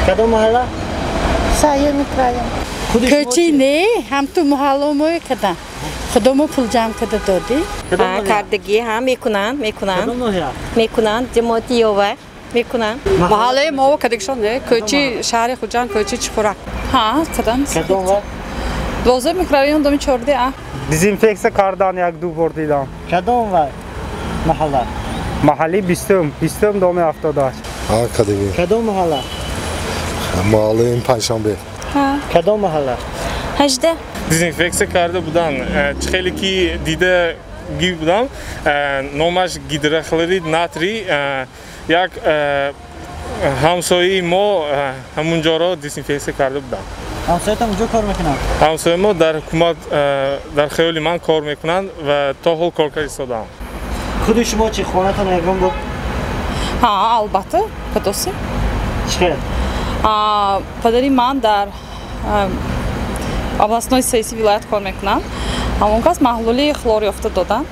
Кадом маҳалла? Сеюм микрорайон. Кӯчи не, ҳам ту маҳалла мо кадан. Худамо пул ҷамъ карда додӣ. Кардагӣ ҳам мекунанд, мекунанд. Мекунанд, ҷамоати Ёва мекунанд. Маҳаллаи мо кадагишон не, кӯчи шаҳри Хуҷанд, кӯчи Чуқурак. Ҳа, кадан. Кадом ва? 12 микрорайон доми 14 А. Дезинфексия кардан як ду бор дидам. Кадом ва маҳалла? Маҳалли 20 доми 78. Ҳа, кадагӣ. Кадом маҳалла? Маҳаллаи Панҷшанбе. Ҳа. Кадом маҳалла? 18. Дезинфексия карда будан. Хеле ки дидагӣ будам, номаш гидрохлорид натрий, як ҳамсояи мо ҳамунҷоро дезинфексия карда будам. Ҳамсоятон куҷо кор мекунанд? Ҳамсояи мо дар ҳукумат, дар хаёли ман кор мекунанд ва то ҳол кор карда истодаанд. Худи шумо чӣ, хонатон ягон бор? Ҳа, албатта, кадоси. Чӣ хел? Падари ман дар областной сессии вилоят кор мекунанд. Ҳамон кас маҳлули хлор ёфта доданд.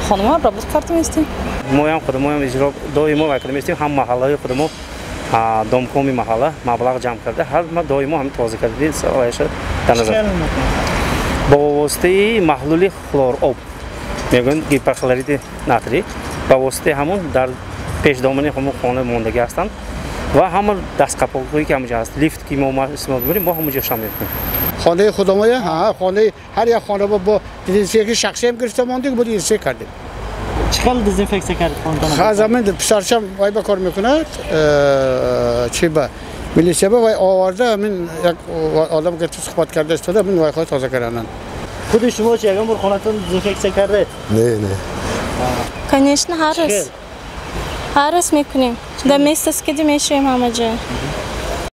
Хонума обработка карда местем. Моям худамоям иҷро доимо вай карда местем, ҳам маҳаллаҳои худамо, домкоми маҳалла маблағ ҷамъ карда, ҳар ма доимо ҳам тоза карда ояша дар назар. Бо воситаи маҳлули хлор об мегӯянд гипохлориди натрий, ба воситаи ҳамон дар пешдомани ҳамон хона мондагӣ ҳастанд ва ҳама дастқапоқҳое ки ҳамонҷо ҳаст, лифт ки мо истифода мебарем, мо ҳамонҷо шам мекунем. Хонаи худамоя, ҳа, хонаи ҳар як хона бо дезинфексия шахсӣ ҳам гирифта мондем, бо дезинфексия кардем. Чӣ хел дезинфексия кардед хонатонро? Ха, замин писарчам вай ба кор мекунад, чи ба милисия ба вай оварда, мин як одам гирифта суҳбат карда истода, мин вай хоҳ тоза кардананд. Худи шумо чӣ, ягон бор хонатон дезинфексия кардед? Не, не. Конечно, ҳар рӯз. Ҳар рӯз мекунем. Дар место скиди мешавем ҳама ҷой.